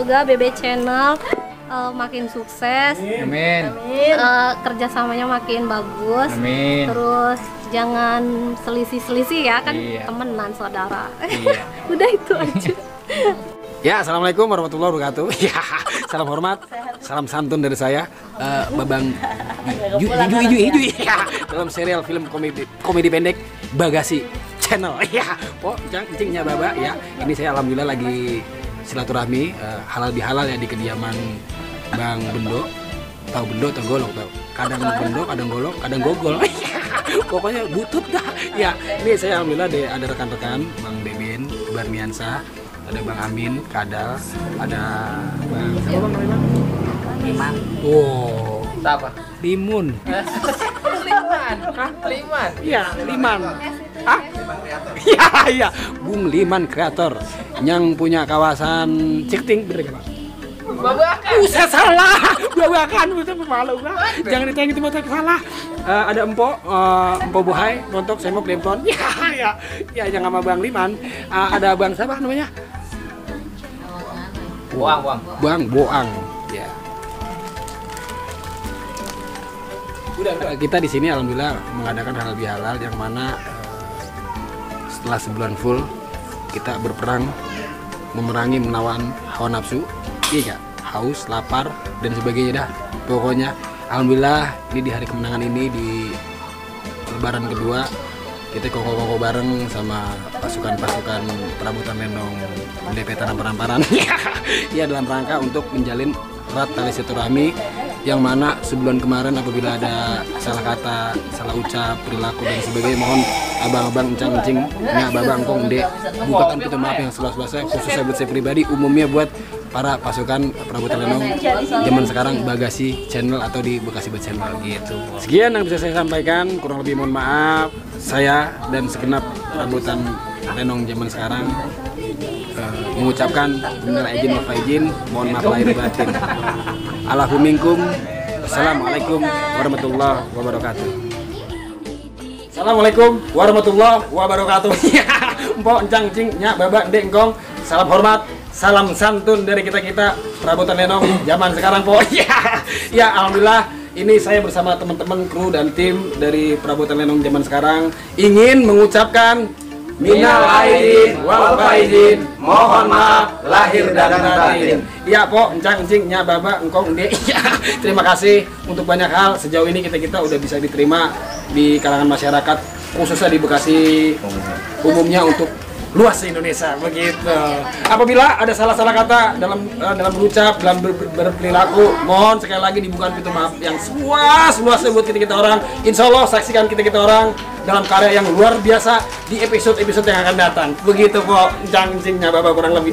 semoga BB Channel makin sukses. Amin. Kerjasamanya makin bagus. Amin. Terus jangan selisih-selisih ya kan, Iya. temenan saudara. Iya. Udah itu aja. Ya, assalamualaikum warahmatullahi wabarakatuh. Ya, salam hormat, salam santun dari saya, Babang Iju. Ya, dalam serial film komedi pendek Bagasi Channel. Ya, oh, cingnya Baba. Ya, ini saya alhamdulillah lagi silaturahmi halal bihalal ya di kediaman Bang Bendo. Tahu Bendo atau Golok tahu? Kadang Bendo, kadang Golok, kadang Gogol. Pokoknya butut dah. Ya, ini saya alhamdulillah ada rekan-rekan Bang Beben, Barmiansa, ada Bang Amin, Kadal, ada Bang siapa Bang namanya? Liman. Oh, Apa? Limun. Liman. Hah? Liman. Iya, Liman. Ah? Iya, iya. Bung Liman kreator yang punya kawasan Cikting, bener gak, Pak? Babakan. Saya salah. Babakan, itu malu gak? Jangan ditanya itu motor salah. Ada Empo Buhai, Montok, saya mau Plempon. Ya, ya. Ya, yang sama Bang Liman. Ada Bang siapa namanya? Boang. Bang Boang. Ya. Udah, kita di sini alhamdulillah mengadakan halal bihalal yang mana setelah sebulan full kita berperang memerangi menawan hawa nafsu, iya, haus, lapar dan sebagainya dah. Pokoknya alhamdulillah ini di hari kemenangan ini di lebaran kedua kita kongko-kongko bareng sama pasukan-pasukan perabotan Lenong DP Tanah Peramparan. Ya, dalam rangka untuk menjalin erat tali silaturahmi yang mana sebulan kemarin apabila ada salah kata, salah ucap, perilaku dan sebagainya, mohon abang-abang encang-encing nya babang kong dek bukakan pintu maaf yang seluas-luasnya, khususnya buat saya pribadi, umumnya buat para pasukan perabotan Lenong zaman sekarang Bagasi Channel atau di Bekasi Bat Channel gitu. Sekian yang bisa saya sampaikan, kurang lebih mohon maaf. Saya dan segenap perabotan Lenong zaman sekarang mengucapkan benar izin wa faizin, mohon maaf lahir batin. Allahu minkum. Assalamualaikum warahmatullahi wabarakatuh. Assalamualaikum warahmatullahi wabarakatuh. Empok encang cing nya babak ndek engkong. Salam hormat, salam santun dari kita perabotan Lenong zaman sekarang, po. Ya, alhamdulillah ini saya bersama teman-teman kru dan tim dari perabotan Lenong zaman sekarang ingin mengucapkan minal aidin wal faizin, mohon maaf lahir dan batin. Iya, po, encang encing nya baba engkong ende. Iya, terima kasih untuk banyak hal sejauh ini kita udah bisa diterima di kalangan masyarakat khususnya di Bekasi umumnya untuk luas Indonesia begitu. Apabila ada salah-salah kata dalam berucap, dalam berperilaku, mohon sekali lagi dibuka pintu maaf yang seluas-luasnya buat kita orang. Insya Allah saksikan kita orang dalam karya yang luar biasa di episode-episode yang akan datang. Begitu kok, cangcingnya bapak kurang lebih.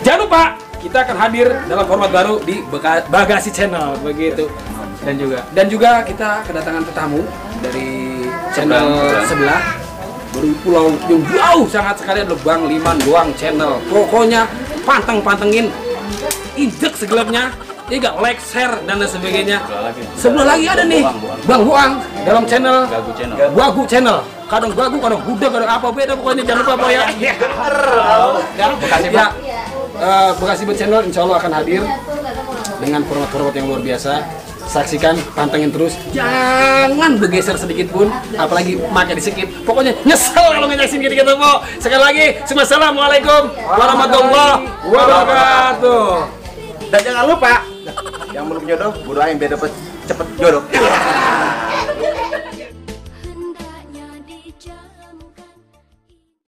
Jangan lupa kita akan hadir dalam format baru di Bagasi Channel begitu. Dan juga kita kedatangan tetamu dari channel sebelah. Dari pulau yang jauh sangat sekali ada Bang Liman Doang Channel. Pokoknya pantengin injek segelapnya, ya like, share dan lain sebagainya. Sebelah lagi ada nih Bang Boang dalam channel Gagu Channel. Kadang gagu, kadang budak, kadang apa beda, pokoknya jangan lupa po ya. Bekasi Pak. Bekasi Bat Channel insya Allah akan hadir dengan format-format yang luar biasa. Saksikan, pantengin terus, jangan bergeser sedikit pun, apalagi makan di skip. Pokoknya nyesel kalau ngenyaksin kita po. Sekali lagi, assalamualaikum warahmatullahi wabarakatuh. Dan jangan lupa, yang belum jodoh, doain biar dapet cepet jodoh.